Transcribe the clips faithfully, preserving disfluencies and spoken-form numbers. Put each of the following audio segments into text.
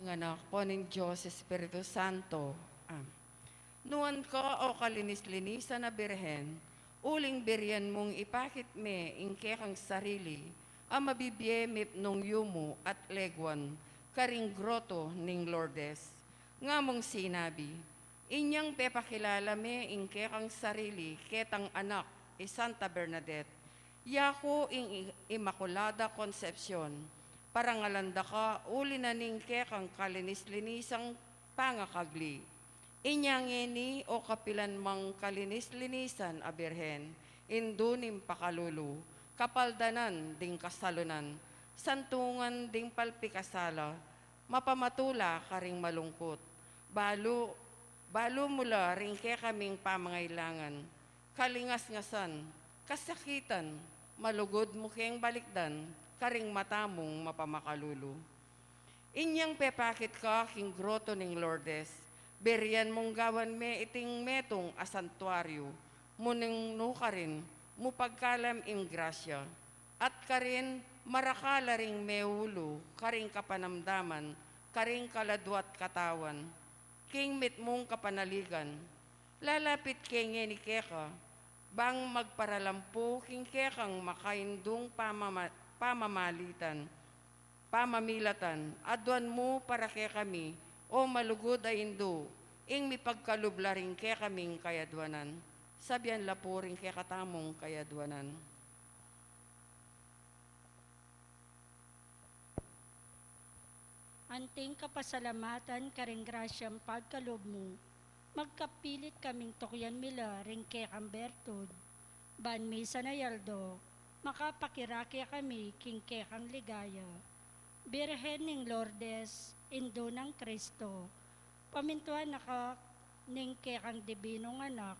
Anak, po ning Dios Espiritu Santo. Amen. Nuan ka, o kalinis-linisan a Birhen, uling birian mung ipakit me ing kekang sarili a mabibie mipnung yumu at leguan karing groto ning Lourdes. Nga mung sinabi, inyang pepakilala me ing kekang sarili ketang anak, i Santa Bernadette, yaku ing i-, Immaculada Concepcion, parangalan da ka uli na ning kekang kalinis-linisang pangakagli. Inya ngeni, o kapilan mang kalinis-linisan a Birhen, indu ning pakalulu, kapaldanan ding kasalunan, santungan ding palpikasala, mapamatula karing malungkut. Balu, balu mu la ring kekaming pamangailangan, kalingas-ngasan, kasakitan, malugud mu keng balikdan karing mata mung mapamakalulu. Inyang pepakit ka king groto ning Lourdes, birian mung gawan me iting metung a santuario, mu ning nukarin mu pagkalam ing grasya, at karin marakal la ring meulu karing kapanamdaman karing kaladua't katawan king mitmung kapanaligan. Lalapit ke ngeni keka, bang magparalampu king kekang makaindung pamama-, pamamalitan, pamamilatan, aduan mu para kekami, o malugud a Indu, ing mipagkalub la ring kekaming kayaduanan. Sabian la pu ring kekatamung kayaduanan. Anting kapasalamatan karing grasyang pagkalub mu, magkapilit kaming tukyan mi la ring kekang bertud, ban misan a aldo, makapakirake kami king kekang ligaya. Birhen ning Lourdes, Indu nang Kristo, pamintuan na ka ning kekang dibinung anak,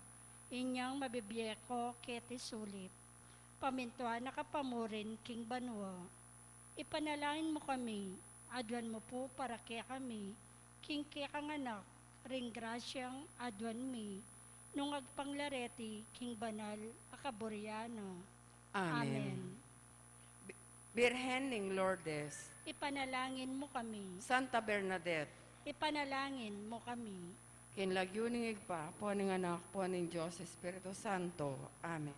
inyang mabibie ko keti sulip. Pamintuan na ka pa murin king banua. Ipanalangin mu kami, aduan mu pu para kekami, king kekang anak, ring grasyang aduan mi, nung agpang la reti king banal a kaburian na. Amen. Amen. Bi-, Birhen ning Lourdes. Ipanalangin mu kami. Santa Bernadette. Ipanalangin mu kami. King lagyu ning Ibpa, ampon ning Anak, ampon ning Dios Espiritu Santo. Amen.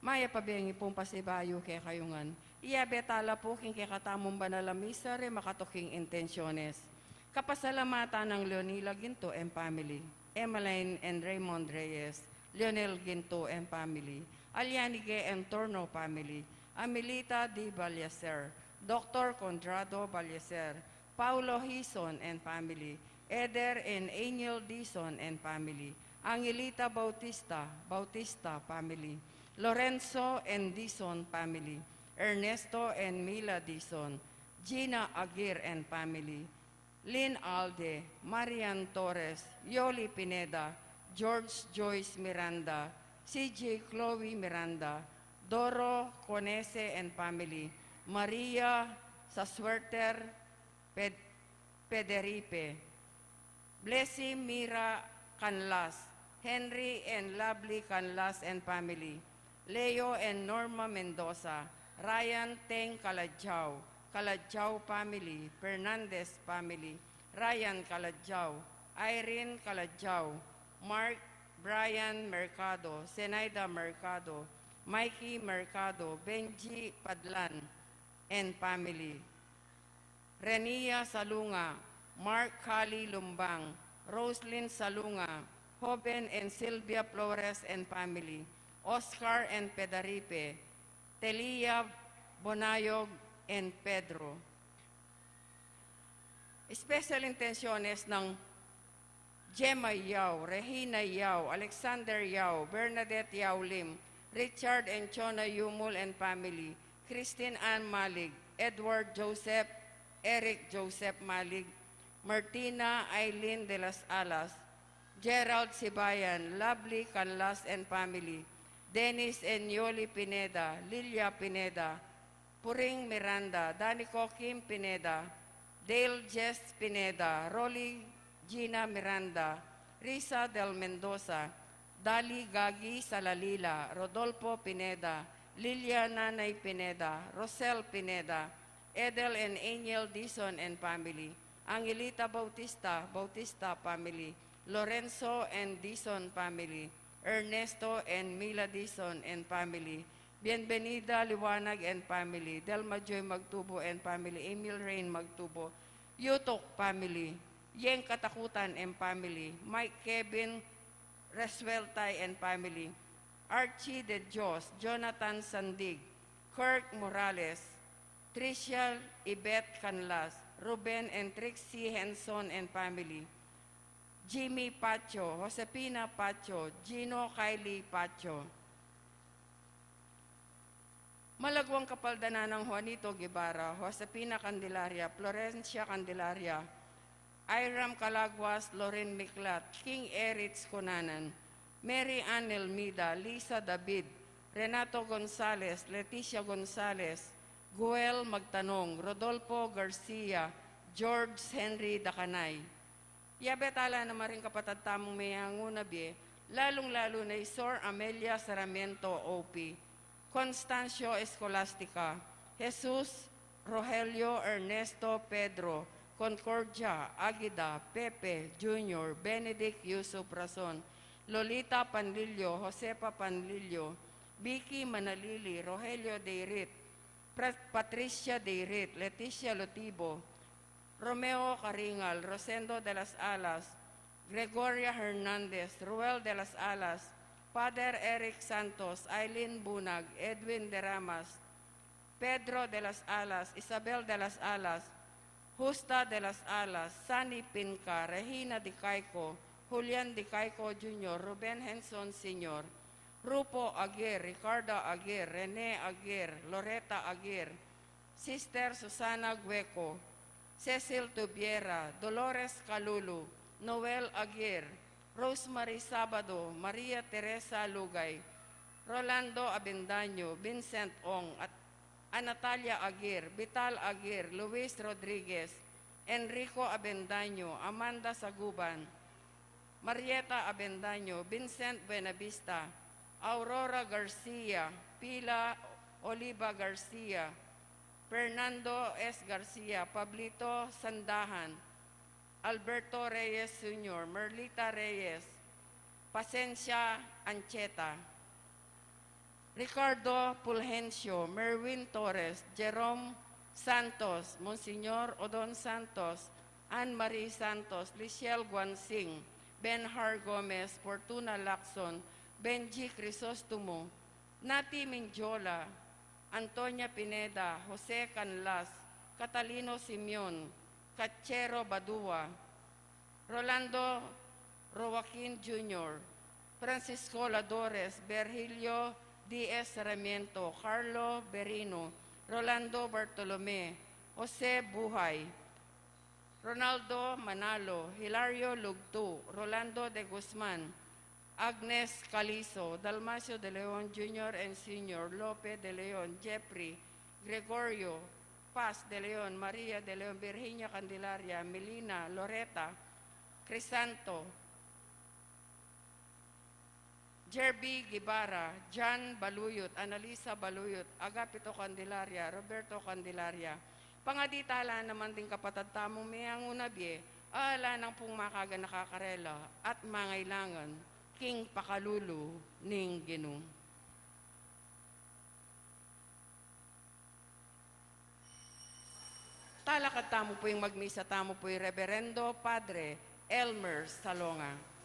Mayap a bengi pung pasibayu kekayu ngan. Iyabe tala pu king kekatamung banal a misa ring makatuking intensyones. Kapasalamatan nang Leonila Ginto and family, Emmeline and Raymond Reyes, Lionel Ginto and family, Alianige and Torno family, Amelita D. Ballester, Doctor Conrado Ballester, Paulo Hizon and family, Eder and Angel Dizon and family, Angelita Bautista, Bautista family, Lorenzo and Dizon family, Ernesto and Mila Dizon, Gina Aguirre and family, Lynn Alde, Marian Torres, Yoli Pineda, George Joyce Miranda, C J Chloe Miranda, Doro Conese and family, Maria Sasuerter, Ped-, Pederipe, Blessy Mira Canlas, Henry and Lovely Canlas and family, Leo and Norma Mendoza, Ryan Teng Calajao, Calajao family, Fernandez family, Ryan Calajao, Irene Calajao, Mark Brian Mercado, Zenaida Mercado, Mikey Mercado, Benji Padlan and family, Renia Salunga, Mark Cali Lumbang, Roslyn Salunga, Joven and Sylvia Flores and family, Oscar and Pedaripe, Telia Bonayog and Pedro. Special intensyones nang Gemma Yao, Regina Yao, Alexander Yao, Bernadette Yao Lim, Richard and Chona Yumul and family, Christine Ann Malig, Edward Joseph, Eric Joseph Malig, Martina Aileen de las Alas, Gerald Sibayan, Lovely Canlas and family, Dennis and Yoli Pineda, Lilia Pineda, Puring Miranda, Danico Kim Pineda, Dale Jess Pineda, Rolly Gina Miranda, Risa Del Mendoza, Dali Gagi Salalila, Rodolfo Pineda, Lilia Nanay Pineda, Rosel Pineda, Edel and Angel Dizon and family, Angelita Bautista, Bautista family, Lorenzo and Dizon family, Ernesto and Mila Dizon and family, Bienvenida Liwanag and family, Delma Joy Magtubo and family, Emil Rain Magtubo, Yutok family, Yeng Katakutan and family, Mike Kevin Resueltay and family, Archie De Dios, Jonathan Sandig, Kirk Morales, Tricia Yvette Canlas, Ruben and Trixie Henson and family, Jimmy Pacho, Josefina Pacho, Gino Kylie Pacho. Malagwang kapaldanan nang Juanito Guevara, Josefina Candelaria, Florencia Candelaria, Iram Calaguas, Loren Miklat, King Erich Cunanan, Mary Ann Elmida, Lisa David, Renato Gonzales, Leticia Gonzales, Guel Magtanong, Rodolfo Garcia, George Henry Dacanay. Yabe tala naman ring kapatad tamung menguna bie, lalung-lalu na i Sor Amelia Sarmiento O P, Constancio Escolastica, Jesus, Rogelio, Ernesto, Pedro, Concordia, Agida, Pepe, Junior, Benedict, Yusuf Rason, Lolita Panlilio, Josefa Panlilio, Vicky Manalili, Rogelio Deirit, Pra-, Patricia Deirit, Leticia Lotibo, Romeo Caringal, Rosendo de las Alas, Gregoria Hernandez, Ruel de las Alas, Father Eric Santos, Aileen Bunag, Edwin de Ramas, Pedro de las Alas, Isabel de las Alas, Justa de las Alas, Sani Pinca, Regina Di Caico, Julian Di Caico Junior, Ruben Henson Senior, Rupo Aguirre, Ricardo Aguirre, Rene Aguirre, Loreta Aguirre, Sister Susana Gueco, Cecil Tubiera, Dolores Calulu, Noel Aguirre, Rosemary Sabado, Maria Teresa Lugay, Rolando Abendaño, Vincent Ong, at Anatalia Aguirre, Vital Aguirre, Luis Rodriguez, Enrico Abendaño, Amanda Saguban, Marieta Abendaño, Vincent Buenavista, Aurora Garcia, Pila Oliva Garcia, Fernando S. Garcia, Pablito Sandahan, Alberto Reyes Junior, Merlita Reyes, Pasencia Ancheta, Ricardo Fulgencio, Merwin Torres, Jerome Santos, Monsignor Odon Santos, Anne Marie Santos, Liciel Guansing, Benhar Gomez, Fortuna Lacson, Benji Crisostomo, Nati Mendiola, Antonia Pineda, Jose Canlas, Catalino Simeon, Cachero Badua, Rolando Roaquin Junior, Francisco Ladores, Virgilio D S Sarmiento, Carlo Berino, Rolando Bartolome, Jose Buhay, Ronaldo Manalo, Hilario Lugtu, Rolando de Guzman, Agnes Calizo, Dalmacio de Leon Junior and Senior, Lope de Leon, Jeffrey, Gregorio, Paz de Leon, Maria de Leon, Virginia Candelaria, Melina, Loreta, Crisanto, Jerby Guevara, Jan Baluyot, Analisa Baluyot, Agapito Candelaria, Roberto Candelaria. Pangadi tala naman ding kapatad tamung menguna bie, ala nang pung makaganaka karela at mangailangan king pakalulu ning Ginu. Talakad tamu pu ing magmisa tamu pu i Reverendo Padre Elmer Salonga.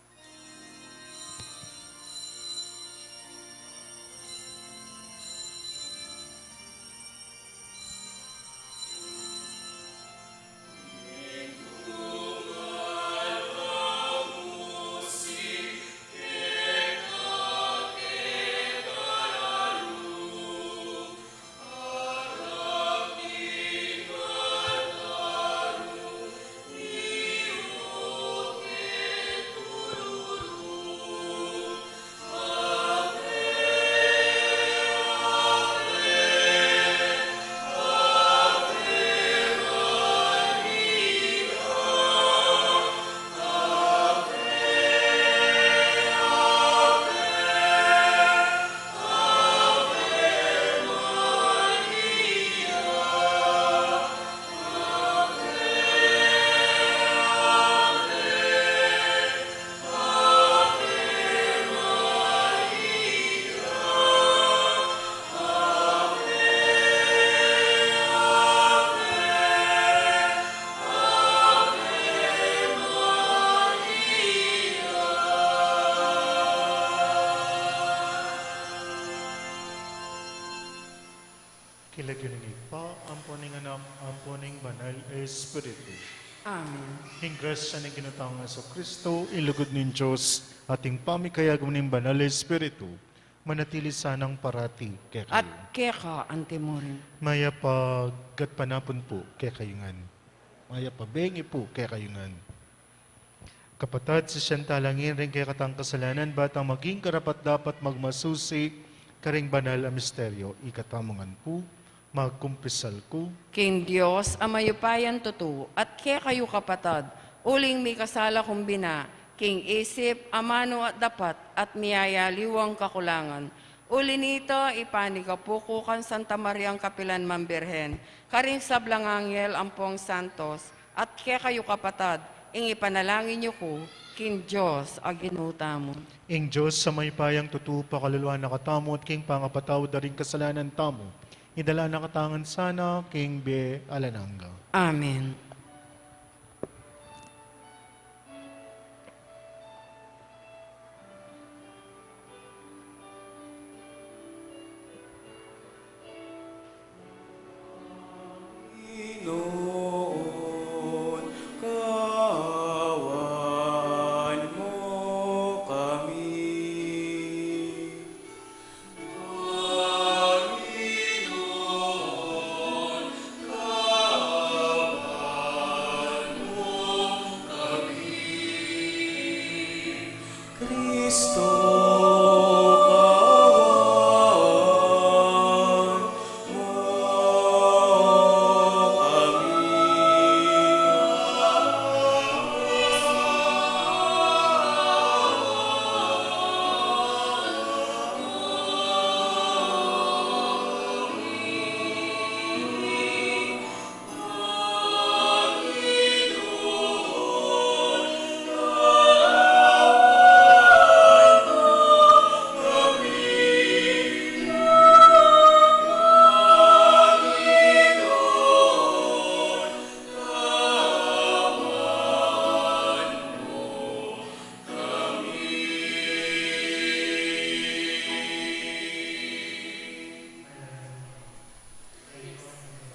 Amen. Ing grasya ning Ginu tang Jesucristo, ing lugud ning Dios, at ing pamikayagum ning Banal a Espiritu, manatili sanang parati kekayu. At keka antimurin. Mayap a gatpanapun pu kekayu ngan. Mayap a bengi pu kekayu ngan. Kapatad, sisian tala ngeni ring kekatang kasalanan, ba tang maging karapat-dapat magmasusi karing banal a misteryo. Ikatamu ngan pu, magkumpisal ku king Dios a mayupayang tutu, at kekayu kapatad, uling mikasala kung bina, king isip, amanu at dapat, at miyayaliwang kakulangan. Uli nita, ipanigapu ku kang Santa Mariang kapilan man Birhen, karing sablang anghel ampong santos, at kekayu kapatad, ing ipanalangin yu ku king Dios a Ginu tamu. Ing Dios a mayupayang tutu pakaluluan na katamu at king pangapatawad da ring kasalanan tamu, idala na katamu ngan sana king bie alang angga. Amen. Panginoon, kawan mo kami. Panginoon, kawan mo kami. Kristo, kawan mo kami.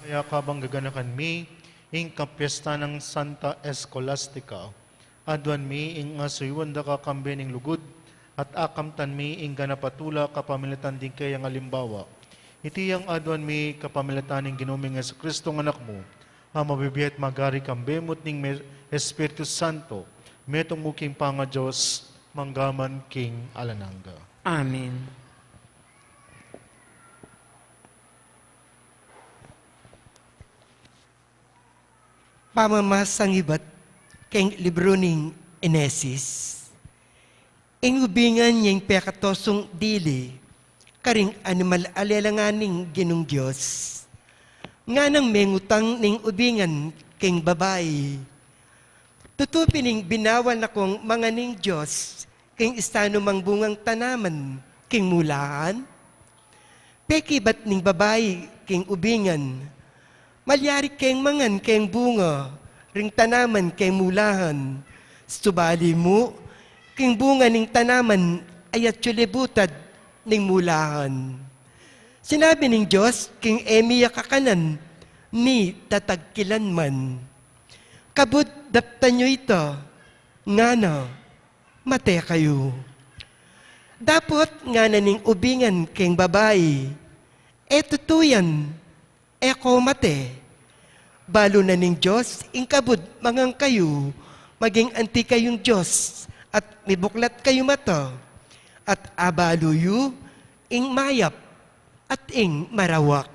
Kaya kabang gaganakan mi ing kapiestan nang Santa Escolastica, aduan mi ing asuyuan da ka kambe ning lugud, at akamtan mi ing ganap a tula kapamilatan ding kayang alimbawa. Iti yang aduan mi kapamilatan ning Ginu ming Jesucristo, a Anak mu, a mabibie at magari kambe mu at ning me-, Espiritu Santo, metung mu king pangaDios, mangga man king alang angga. Amen. Pamamasang ibat king libru ning Henesis. Ing ubingan ya ing pekatosung dili karing animal a lelangan ning Ginung Dios. Nganang mengutang ning ubingan king babai, "Tutu pin ing binawal na kung mangan ning Dios king isanumang bungang tanaman king mulahan?" Pekibat ning babai king ubingan, "Malyari keng mangan keng bunga ring tanaman keng mulahan, subali mu king bunga ning tanaman a atyu libutad ning mulahan." Sinabi ning Dios king e mi ya kakanan ni tatagkilan man, "Kabud daptan yu ita, ngana, mate kayu." Dapot ngana ning ubingan keng babai, "E tutu yan, e ko mate. Balu na ning Dios ing kabud mangan kayu, maging anti kayung Dios, at mibuklat kayu mata, at abalu yu ing mayap at ing marawak."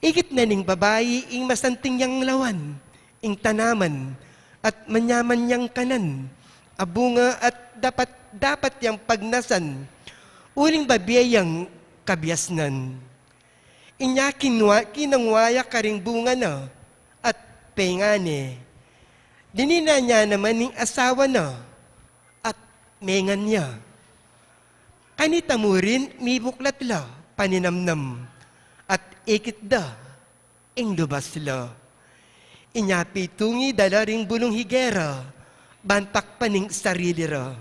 Ikit na ning babai ing masanting yang lawan, ing tanaman, at manyaman yang kanan a bunga, at dapat-dapat yang pagnasan, uling babie yang kabiasnan. Inya kinua-, kinangwa ya karing bunga na, at pengane. Dininan ya naman ing asawa na, at mengan ya. Kanita murin mibuklat la paninamnam, at ikit da ing lubas la. Inya pitungi da la ring bulung higera, ban takpan ing sarili ra.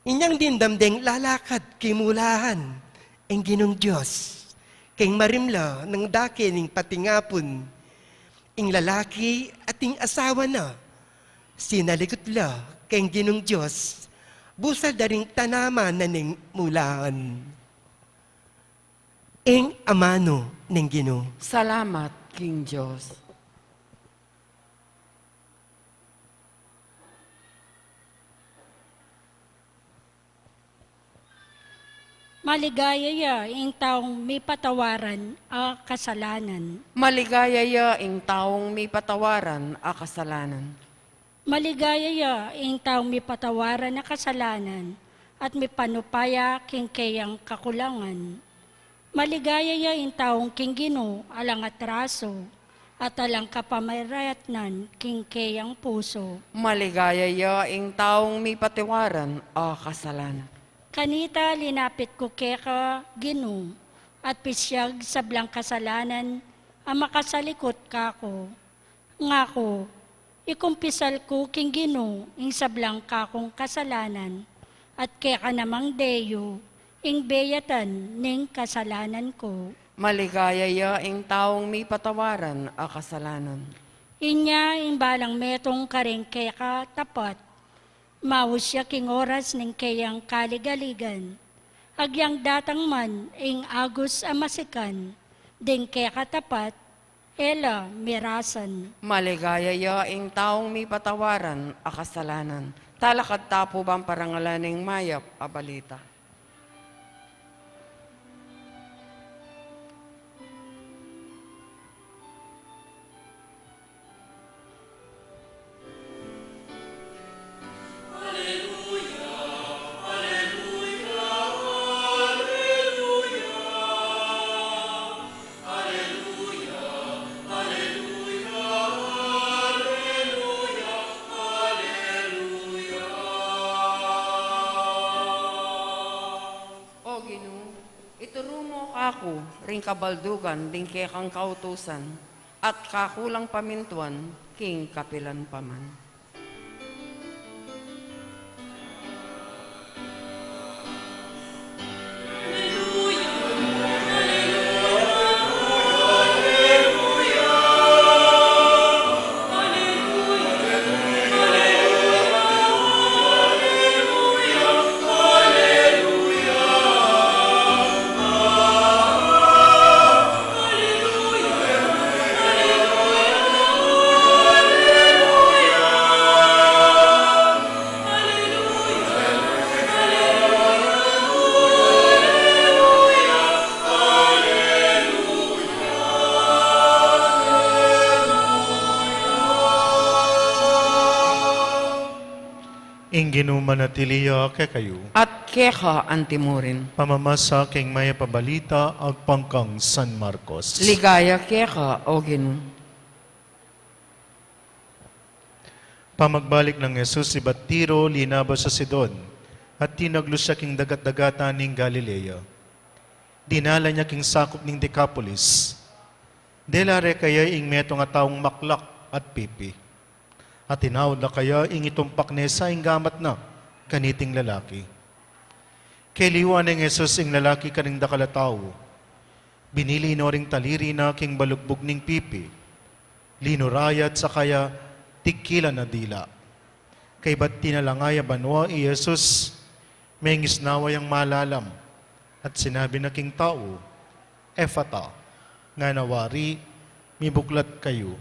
Inyang dimdam deng lalakad king mulahan ing Ginung Dios, king marimla nang dake ning patingapun. Ing lalaki at ing asawa na, sinalikut la king Ginung Dios, busal da ring tanaman na ning mulaan. Ing amanu ning Ginu. Salamat king Dios. Maligaya ya ing taung mipatawaran a kasalanan. Maligaya ya ing taung mipatawaran a kasalanan. Maligaya ya ing taung mipatawaran a kasalanan at mipanupaya king keyang kakulangan. Maligaya ya ing taung king Ginu alang atraso at alang kapamarayanan king keyang pusu. Maligaya ya ing taung mipatawaran a kasalanan. Kanita linapit ku keka, Ginu, at pisyag sablang kasalanan a makasalikut kaku. Ngaku, ikumpisal ku king Ginu ing sablang kakung kasalanan, at keka namang deyu ing beyatan ning kasalanan ku. Maligaya ya ing taung mipatawaran a kasalanan. Inya ing balang metung karing keka tapat, maus ya king oras ning keyang kaligaligan. Agyang datang man ing agus a masikan, ding keka tapat, e la mirasan. Maligaya ya ing taung mipatawaran a kasalanan. Talakad ta pu bang parangalan ing mayap a balita. O Ginu, ituru mu kaku ring kabaldugan ding kekang kautusan, at kaku lang pamintuan king kapilan pa man. Ing Ginu manatili ya kekayu. At keka antimurin. Pamamasa king mayap a balita agpang kang San Marcos. Ligaya keka, O Ginu. Pamagbalik nang Jesus ibat Tiro, linaba sa Sidon, at tinaglus ya king dagat-dagatan ning Galilea. Dinala ya king sakup ning Decapolis. Dela re kaya ing metung a taung maklak at pipi. At tinawad na kaya ing itumpak ne sa ing gamat na kaniting lalaki. Keliwan neng Jesus ing lalaki karing dakal a tau. Binili no ring taliri na king balugbug ning pipi. Linura ya at saka ya tigkilan a dila. Kaybat tinalangay a banua i Jesus, mengisnawa yang malalam, at sinabi na king tau, "Efata," ngana wari, "Mibuklat kayu."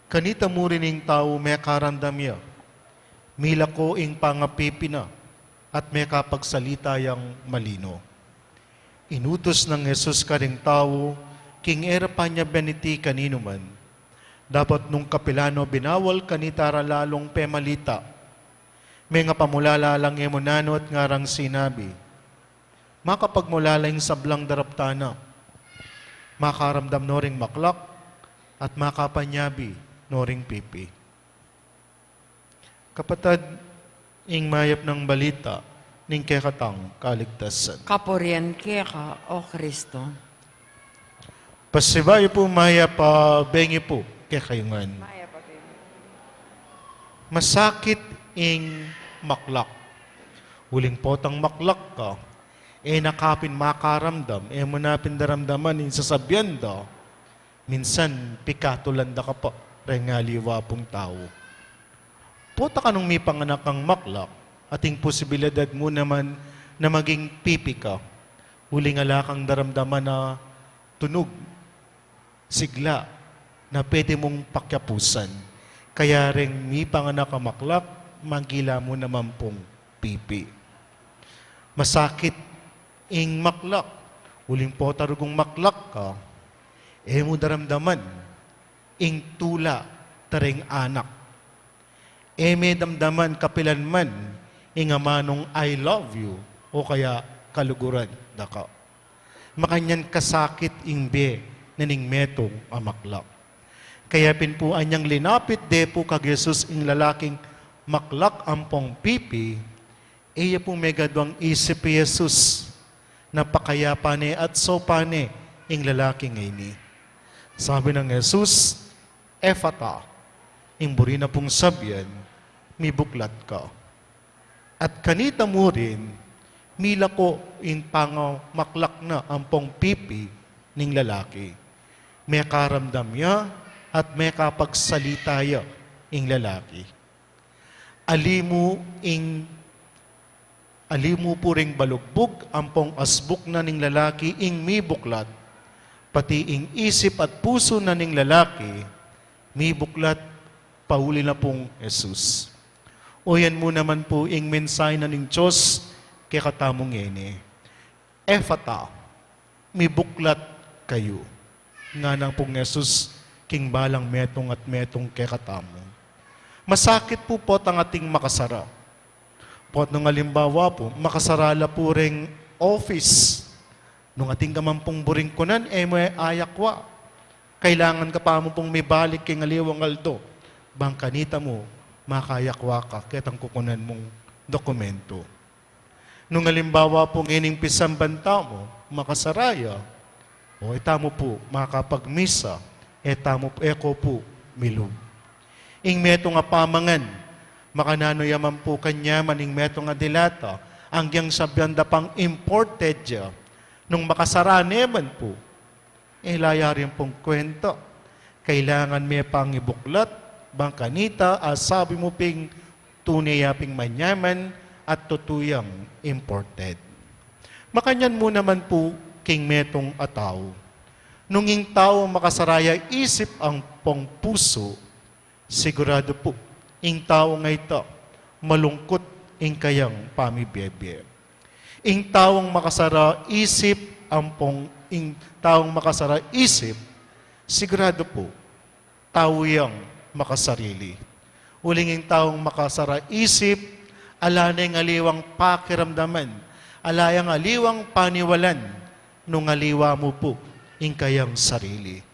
Kanita mu rin ing tau mekaramdam ya, milako ing pangapipi na, at mekapagsalita yang malino. Inutus nang Jesus karing tau king e ra pa nya beniti kaninu man. Dapot nung kapilan no binawal kanita ra lalung pemalita, mengapamulala lang e mu nanu at ngarang sinabi, "Makapagmulala ing sablang daraptan na. Makaramdam no ring maklak at makapanyabi no ring pipi." Kapatad, ing mayap nang balita ning kekatang kaligtasan. Kapurian keka, O Kristo. Pasibayu pu, mayap a bengi pu kekayu ngan. Mayap a bengi. Masakit ing maklak. Uling potang maklak ka, e na ka pin makaramdam, e mu na pin daramdaman ing sasabian da. Minsan, pikatulan da ka pa reng aliwa pung tau. Pota ka nung mipanganak kang maklak, ating posibilidad mu naman na maging pipi ka. Uling ala kang daramdaman na tunug, sigla, na pwede mung pakiapusan. Kaya reng mipanganak a maklak, manggila mu naman pung pipi. Masakit ing maklak, uling pota rugung maklak ka, e mu daramdaman ing tula da reng anak. E me damdaman kapilan man ing amanung "I love you" o kaya "kaluguran da ka." Makanyan kasakit ing bie na ning metung a maklak. Kaya pin pu anyang linapit de pu kang Jesus ing lalaking maklak ampong pipi, e ya pu megaduang isip i Jesus na pakayapan ne at saupan ne ing lalaking ini. Sabi nang Jesus, "Efata," ing buri na pung sabian, "Mibuklat ka." At kanita mu rin, milako ing pangamaklak na ampong pipi ning lalaki. Mekaramdam ya at mekapagsalita ya ing lalaki. Ali mu ing, ali mu pu ring balugbug ampong asbuk na ning lalaki ing mibuklat, pati ing isip at pusu na ning lalaki mibuklat, pauli na pung Jesus. Uyan mu naman pu ing mensahe na ning Dios kekatamu ngeni. "Efata, mibuklat kayu," ngana pung Jesus king balang metung at metung kekatamu. Masakit pu potang ating makasara. Pot nung alimbawa pu, makasara la pu reng office. Nung ating ka man pung buring kunan, e mu e ayakwa. Kailangan ka pa mu pung mibalik king aliwang aldo bang kanita mu makayakwa ka ketang kukunan mung dokumento. Nung alimbawa pu ngening pisamban tamu, makasara ya, o e tamu pu makapagmisa, e tamu, e ko pu milub. Ing metung a pamangan, makananu ya man pu kanyaman ing metung a dilata, anggyang sabian da pang imported ya, nung makasara ne man pu, e la ya rin pung kwenta. Kailangan me pang ibuklat bang kanita a sabi mu ping tune ya ping manyaman at tutu yang imported. Makanyan mu naman pu king metung a tau. Nung ing tau makasara ya isip ampong pusu, siguradu pu, ing tau a ita, malungkut ing kayang pamibie-bie. Ing taung makasara isip ampong, ing taung makasara isip, siguradu pu, tau yang makasarili. Uling ing taung makasara isip, ala neng aliwang pakiramdaman, ala yang aliwang paniwalan, nung aliwa mu pu ing kayang sarili.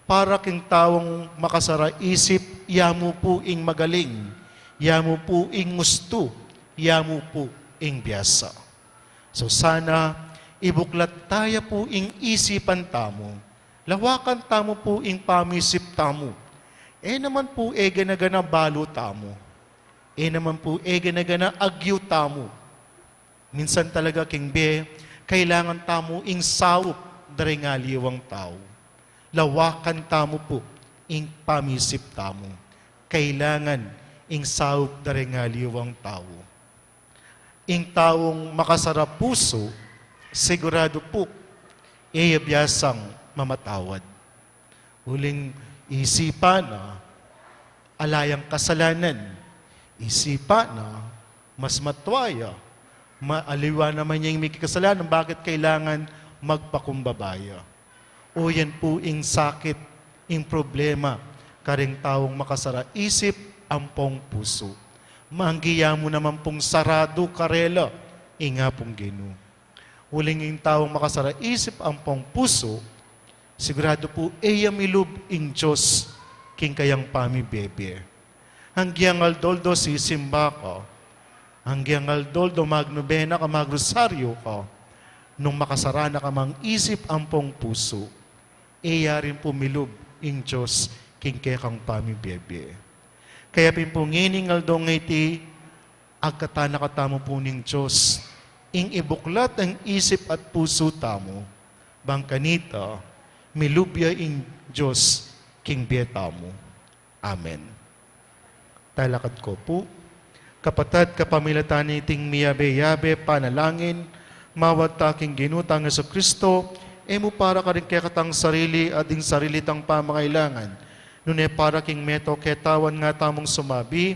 Para king taung makasara isip, ya mu pu ing magaling, ya mu pu ing gustu, ya mu pu ing biasa. So sana, ibuklat taya pu ing isipan tamu, lawakan tamu pu ing pamisip tamu. E naman pu e gana-gana balu tamu. E naman pu e gana-gana agyu tamu. Minsan talaga king bie, kailangan tamu ing saup da ring aliwang tau. Lawakan tamu pu ing pamisip tamu. Kailangan ing saup da ring aliwang tau. Ing taung makasara pusu, siguradu pu, e ya biasang mamatawad. Uling isipan na, ala yang kasalanan. Isipan na, mas matwa ya, ma-, aliwa naman ya ing mikakasalanan, bakit kailangan magpakumbaba ya? O yan pu ing sakit, ing problema, karing taung makasara isip ampong pusu. Manggi ya mu naman pung saradu karela, ing Apung Ginu. Uling ing taung makasara isip ampong pusu, siguradu pu e ya milub ing Dios king kayang pamibie-bie. Anggyang aldo-aldo sisimba ka, anggyang aldo-aldo magnobena ka, magrosaryo ka, nung makasara na ka mang isip ampong pusu, e ya rin pu milub ing Dios king kekang pamibie-bie. Kaya pin pu ngening aldo ngeni, agkatan na katamu pu ning Dios ing ibuklat ing isip at pusu tamu, bang kanita, Milub ya ing Dios king bie tamu. Amen. Talakad ko pu. Kapatad, kapamilatan niting miyabe-yabe panalangin, mawad ta king Ginu tang Jesucristo, e mu para karing kekatang sarili at ding sarili tang pamangailangan, nune para king meto ketawan nga tamung sumabi,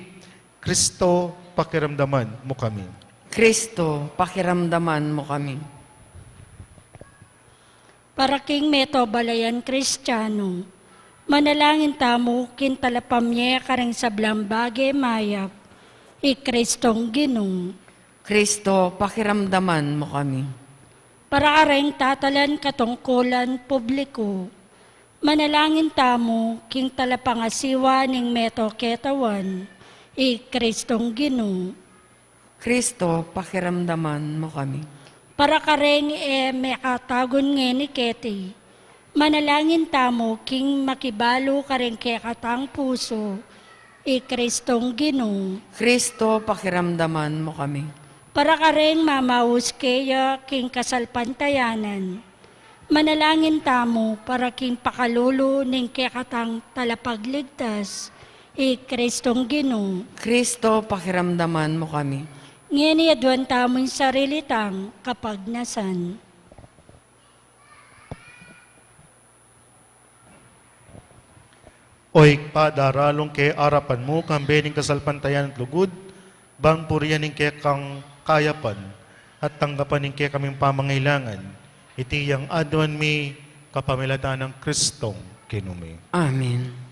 Kristo, pakiramdaman mu kami. Kristo, pakiramdaman mu kami. Para king meto balayan Kristiano, manalangin tamu king talapamye karing sablang bage mayap, i Kristong Ginu. Kristo, pakiramdaman mu kami. Para kareng tatalan katungkulan publiku, manalangin tamu king talapangasiwa ning meto ketawan, i Kristong Ginu. Kristo, pakiramdaman mu kami. Para kareng e mekatagun ngeni keti, manalangin tamu king makibalu kareng kekatang pusu, i Kristong Ginu. Kristo, pakiramdaman mu kami. Para kareng mamaus keya king kasalpantayanan, manalangin tamu para king pakalulu ning kekatang talapagligtas, i Kristong Ginu. Kristo, pakiramdaman mu kami. Ngeni aduan tamu ing sarili tang kapagnasan. O Ibpa, daralung ke arapan mu, kambe ning kasalpantayanan at lugud, bang purian ing kekang kayapan, at tanggapan ing kekaming pamangailangan. Iti yang aduan mi, kapamilatan nang Kristong Ginu mi. Amen.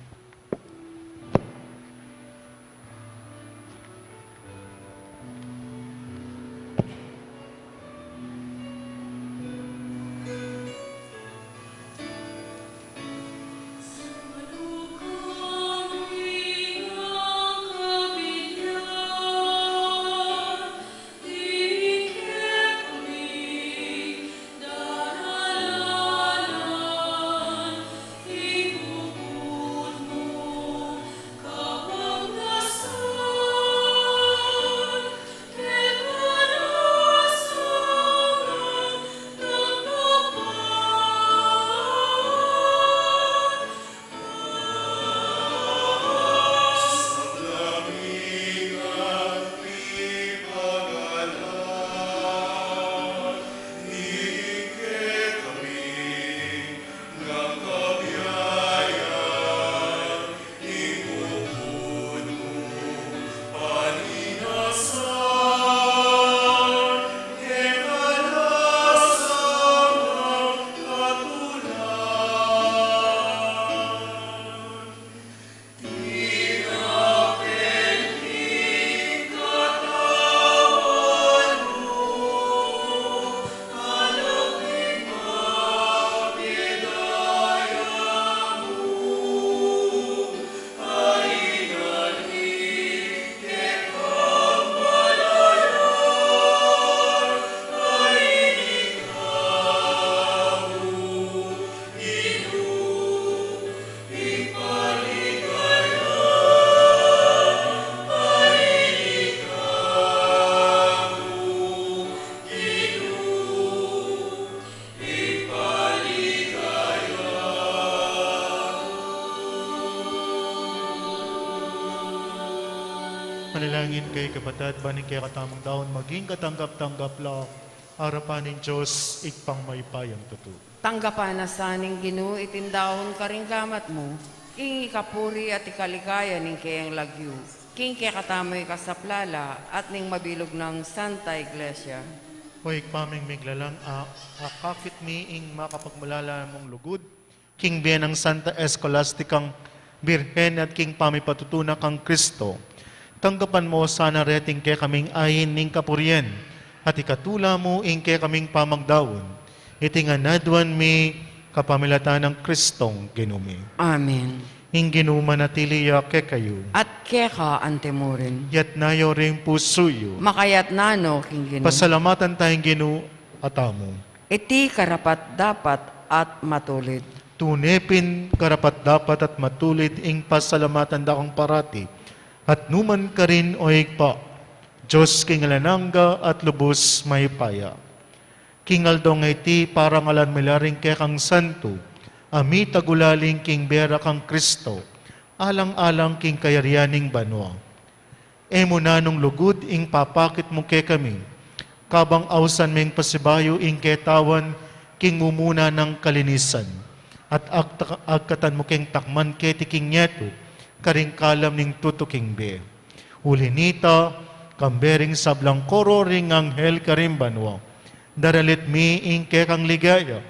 Manalangin kayu, kapatad, ban ing kekatamung daun maging katanggap-tanggap la arapan ning Dios Ibpang mayupayang tutu. Tanggapan na sa ning Ginu iting daun karing gamat mu, king ikapuri at ikaligaya ning keyang lagyu, king kekatamung ikasaplala at ning mabilug nang Santa Iglesia. O Ibpa ming miglalang, a, akakit mi ing makapagmalala mung lugud king bie nang Santa Escolasticang Birhen at king pamipatutunan kang Kristo. Tanggapan mu sana reting kekaming ain ning kapurian at ikatula mu ing kekaming pamagdaun. Iti ngan aduan mi kapamilatan nang Kristong Ginu mi. Amen. Ing Ginu manatili ya kekayu. At keka antimurin. Yatna yu ring pusu yu. Makayatna no king Ginu. Pasalamatan taya ing Ginu a tamu. Iti karapat-dapat at matulid. Tune pin karapat-dapat at matulid ing pasalamatan da kang parati, at numan karin, o Ibpa, Dios king alang angga at lubus mayupaya. King aldong iti, parangalan mi la ring kekang santu a mitagulaling king bie ra kang Kristo, alang-alang king kayarian ning banua. E mu nanung lugud ing papakit mu kekami, kabang ausan meng pasibayu ing ketawan king mumuna nang kalinisan, at agta-, agkatan mu keng takman keti king yetu, karing kalam ning tutuking bie. Uli nita, kambe ring sablang koro ring anghel karing banua, daralit mi ing kekang ligaya,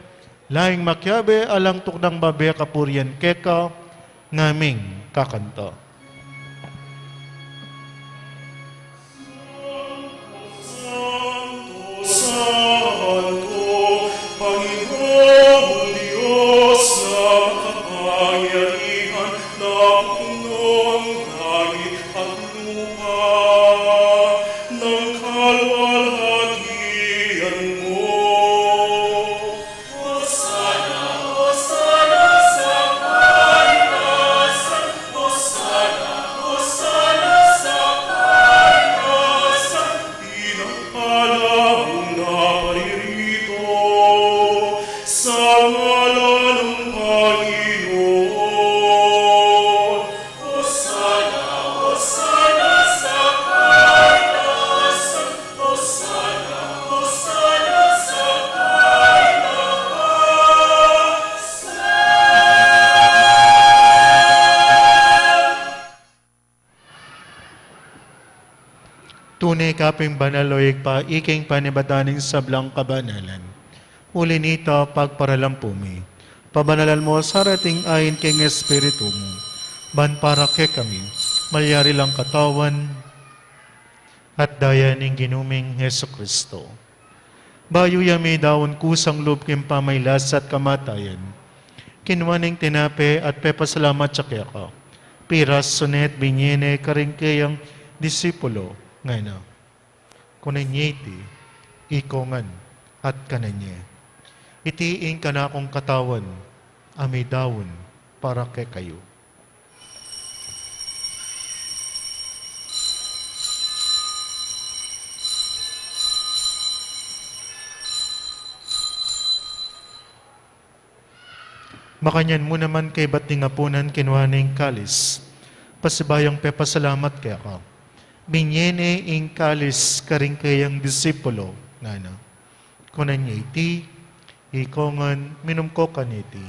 laing makiabe alang tuknang babe kapurian keka, ngaming kakanta. Santo, Santo, Panginoong Diyos na makapangyarihan, napupuno ang langit at lupa ng kaluwalhatian mo. Hosana, Hosana sa kaitaasan, Hosana, Hosana sa kaitaasan. Pinagpala ang naparirito sa ngalan ng Panginoon. Hosana, Hosana sa kaitaasan, Hosana, Hosana sa kaitaasan. Tune ka pin banal, o Ibpa, ika ing panibatan ning sablang kabanalan. Uli nita, pagparalampu mi, pabanalan mu sa reting ain king Espiritu mu, ban para kekami malyari lang katawan at daya ning Ginu ming Jesucristo. Bayu ya midaun kusang lub king pamagkasakit at kamatayan, kinua ne ing tinape at pepasalamat ya keka, pirasu ne at binie ne karing keyang disipulo, ngana: Kunan ye iti, ikongan at kanan ye. Iti ing kanakung katawan a midaun para kekayu. Makanyan mu naman kaybat ning apunan, kinua ne ing kalis, pasibayung pepasalamat keka, binie ne ing kalis karing keyang disipulo, ngana: Kunan ye iti, ikongan, minum ko kaniti.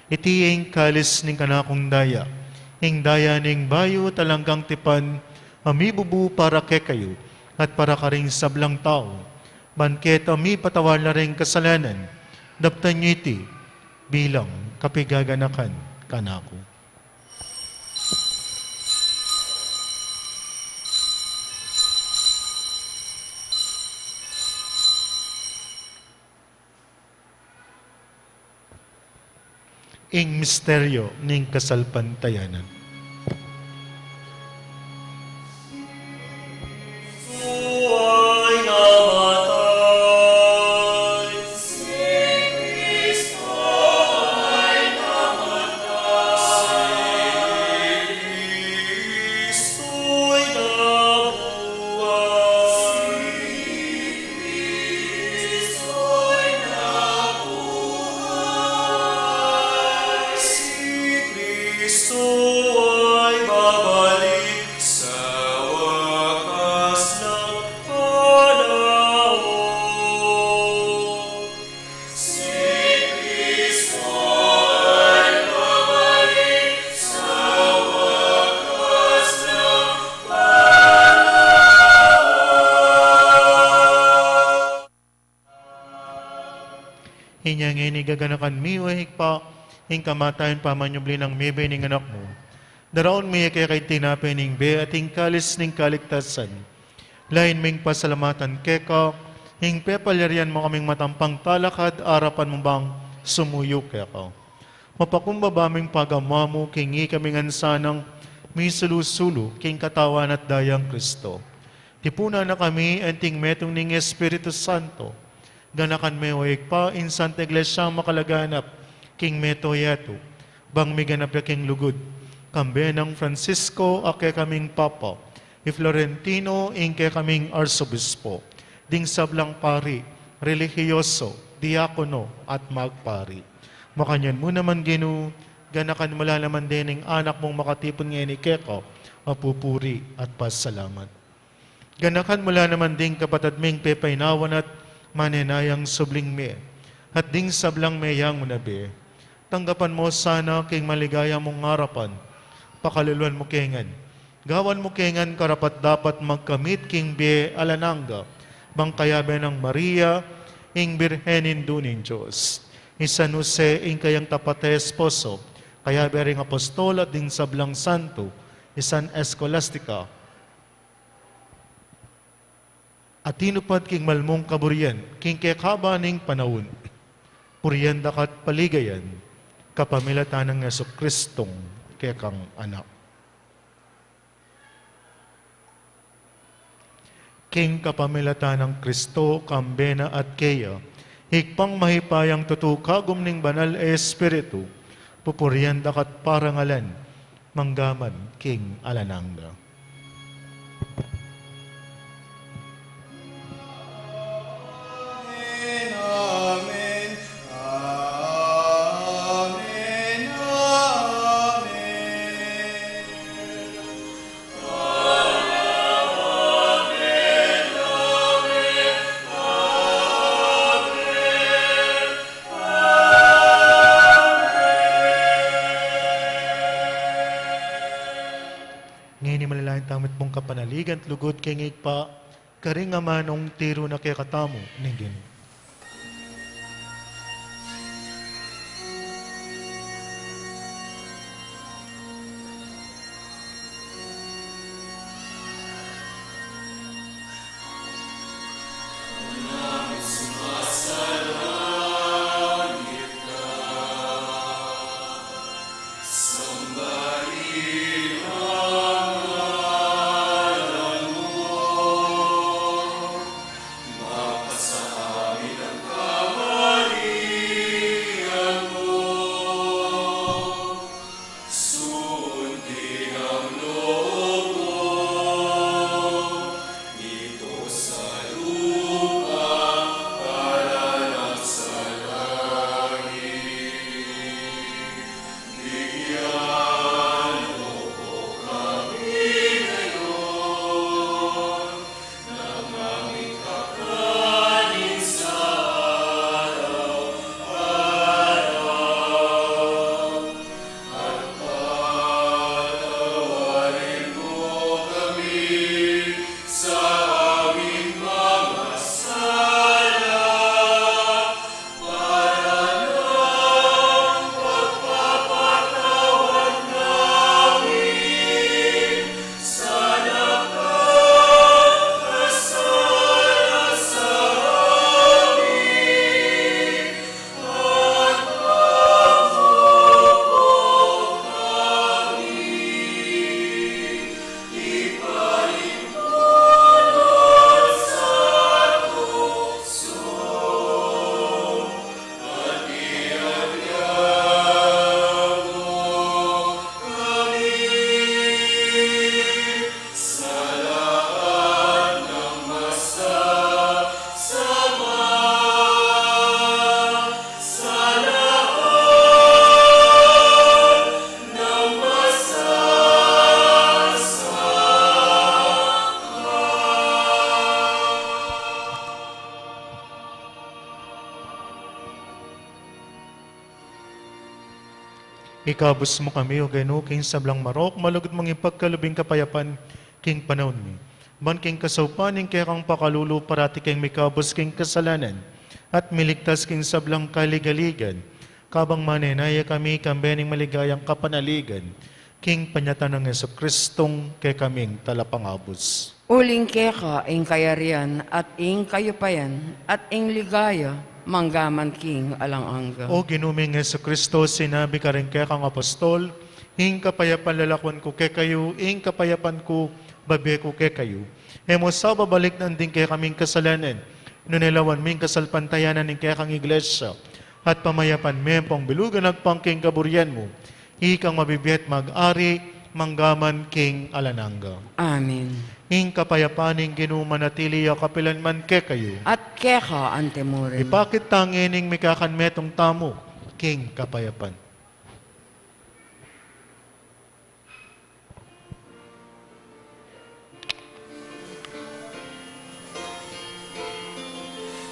Iti ing kalis ning kanakung daya, ing daya ning bayu at alang anggang tipan, a mibubu para kekayu at para karing sablang tau, ban keta mipatawad la ring kasalanan. Daptan ye iti bilang kapaganakan kanaku. Ing misteryo ning kasalpantayanan. Kristo ay babalik sa wakas ng panahon. Si Kristo ay babalik sa wakas ng panahon. Inya ngeni gaganakan mi, o Ibpa, ing kamatayan pamanyubli nang mebie ning Anak mu. Daraun mi keka ing tinape ning bie at ing kalis ning kaligtasan. Lain ming pasalamatan keka ing pepalyarian mu kaming matampang talakad arapan mu bang sumuyu keka. Mapakumbaba ming pagamu-amu king ikami ngan sanang misulu-sulu king katawan at dayang Kristo. Tipunan na kami anting metung ning Espiritu Santo. Ganakan me, o Ibpa, ing Santa Iglesia makalaganap king mabilug a yatu, bang miganap ya king lugud, kambe nang Francisco a kekaming Papa, i Florentino ing kekaming Arsobispo, ding sablang pari, relihiyoso, diakono, at magpari. Makanyan mu naman, Ginu, ganakan mu la naman deng anak mung makatipun ngeni keka a pupuri at pasalamat. Ganakan mu la naman ding kapatad ming pepainawan at manenayang subling mie, at ding sablang meyangu na bie. Tanggapan mu sana king maligaya mung arapan, pakaluluan mu ke ngan. Gawan mu ke ngan karapat-dapat magkamit king bie alang angga, bang kayabe nang Maria, ing Birhen Indu ning Dios, i San Jose, ing kayang tapat a esposo, kayabe ring apostol at ding sablang santo, i San Escolastica, a tinupad king malmung kaburian, king kekaba ning panaun. Purian da ka at paligayan, kapamilatan nang Jesucristong kekang Anak. King kapamilatan nang Kristo, kambe na at keya, Ibpang mayupayang tutu, kagum ning Banal a Espiritu, pupurian da ka at parangalan, manggaman king alang angga. Amen, amen, amen, amen. Ngeni manalangin tamu at mung kapanaligan at lugud king Ibpa, karing amanung tiru na kekatamu ning Ginu. Ikabus mu kami, O Ginu, king sablang marok, malugud mung ipagkalub ing kapayapan king panaun mi. Ban king kasaupan ning kekang pakalulu, parati keng mikabus king kasalanan at miligtas king sablang kaligaligan, kabang manenaya kami kambe ning maligayang kapanaligan king panyatang nang Jesucristong kekaming Talapangabus. Uling keka ing kayarian, at ing kayupayan, at ing ligaya, manggaman king alang angga. O Ginu ming Jesucristo, sinabi mu karing kekang apostol, "Ing kapayapan lalakwan ku kekayu, ing kapayapan ku bibie ku kekayu." E mu sa babalikdan ding kekaming kasalanan, nune lawan mu ing kasalpantayanan ning kekang Iglesia, at pamayapan me ampong bilugan agpang king kaburian mu. Ikang mabibie at mag-ari manggaman king alang angga. Amen. Ing kapayapan ning Ginu manatili ya kapilan man kekayu. At keka antimurin. Ipakit ta ngening mikakanmetung tamu king kapayapan.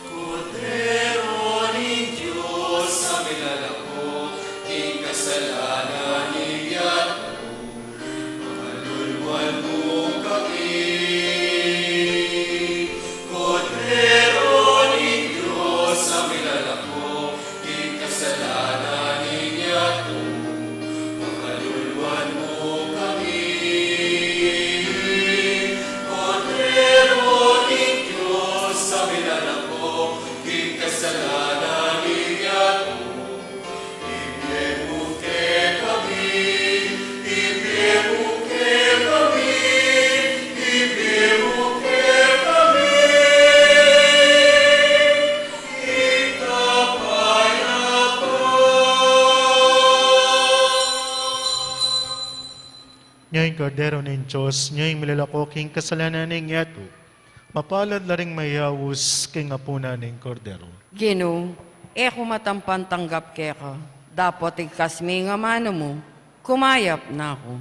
Kordero ning Dios, a milalako king kasalanan ning yatu, pakaluluan mu kami. Kordero ning Dios, a milalako king kasalanan ning yatu, pakaluluan mu kami. Kordero ning Dios, a milalako king kasalanan ning yatu, ibie mu kekami, ibie mu kekami, ibie mu kekami ing kapayapan. Nya ing Kordero ning Dios, nya ing milalako king kasalanan ning yatu. Mapalad la ring mayaus king apunan ning Kordero. Ginu, e ku matampan tanggap keka, dapot igkas me ing amanu mu, kumayap na ku.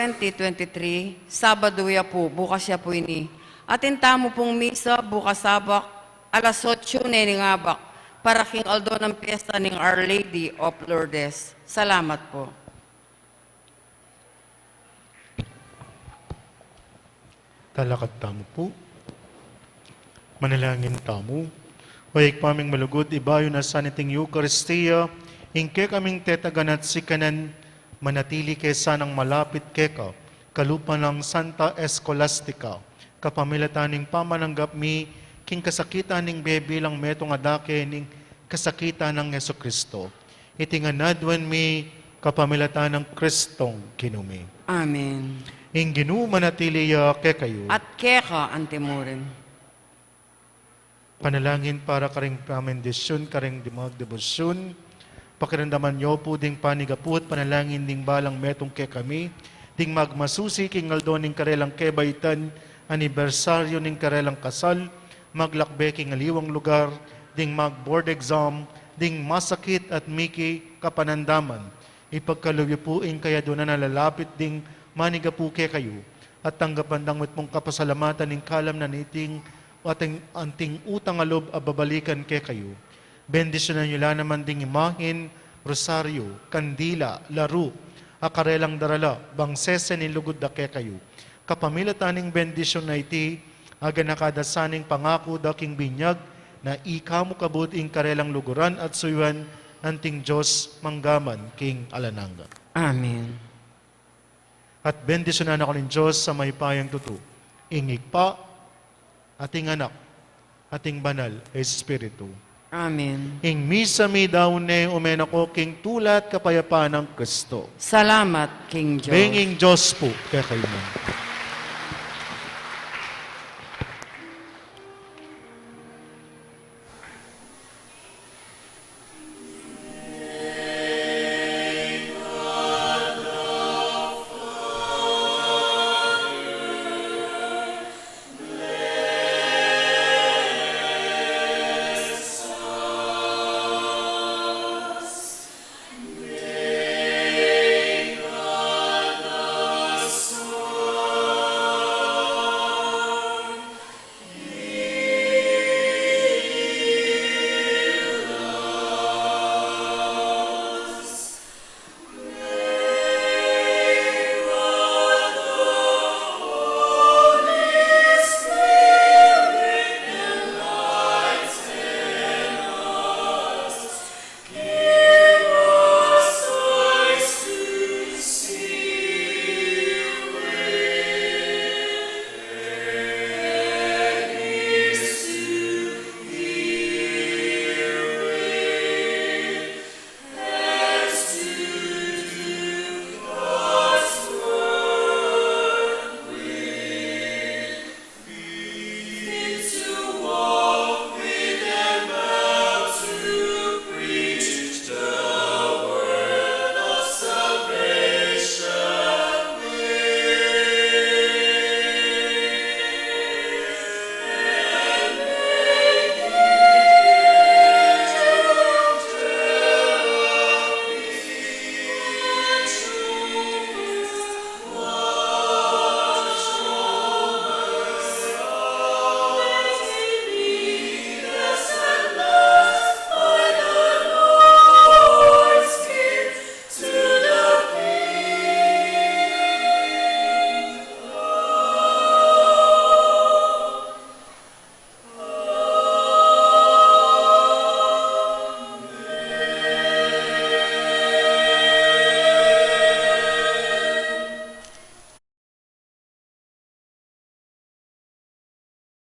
twenty twenty-three, Sabadu ya pu, bukas ya pu ini. Atin tamu pung misa bukas abak, alas otso ne ning abak, para king aldo nang piyesta ning Our Lady of Lourdes. Salamat pu. Talakad tamu pu. Manalangin tamu. O Ibpa ming malugud, ibayu na sana iting Eukaristia ing kekaming tetagan at sikanan, manatili ke sanang malapit keka, kalupa nang Santa Escolastica, kapamilatan ning pamananggap mi king kasakitan ning bie bilang metung a dake ning kasakitan nang Jesucristo. Iti ngan aduan mi kapamilatan nang Kristong Ginu mi. Amen. Ing Ginu manatili ya kekayu. At keka antimurin. Panalangin para karing pamendisyun, karing dimag debosyun. Pakiramdaman yu pu ding panigapu at panalangin ding balang metung kekami, ding magmasusi king aldo ning karelang kebaitan, anibersaryu ning karelang kasal, maglakbe king aliwang lugar, ding mag-board exam, ding masakit at miki kapanandaman. Ipagkalub yu pu ing kayadunan a lalapit ding manigapu kekayu, at tanggapan dang mitmung kapasalamatan ing kalam na niting ating, anting utang a lub a babalikan kekayu. Bendisyunan yu la naman ding imahen, rosaryu, kandila, laru, a karelang darala, bang sese ning lugud da kekayu. Kapamilatan ning bendisyun a iti, aganaka da sana ing pangaku da king binyag, na ika mu kabud ing karelang luguran at suyuan, anting Dios mangga man king alang angga. Amen. At bendisyunan na kayu ning Dios a mayupayang tutu, ing Ibpa, at ing Anak, at ing Banal a Espiritu. Amen. Ing misa mi daun ne, ume na ko king tula at kapayapan nang Kristo. Salamat king Dios. Benging Dios pu kekayu ngan.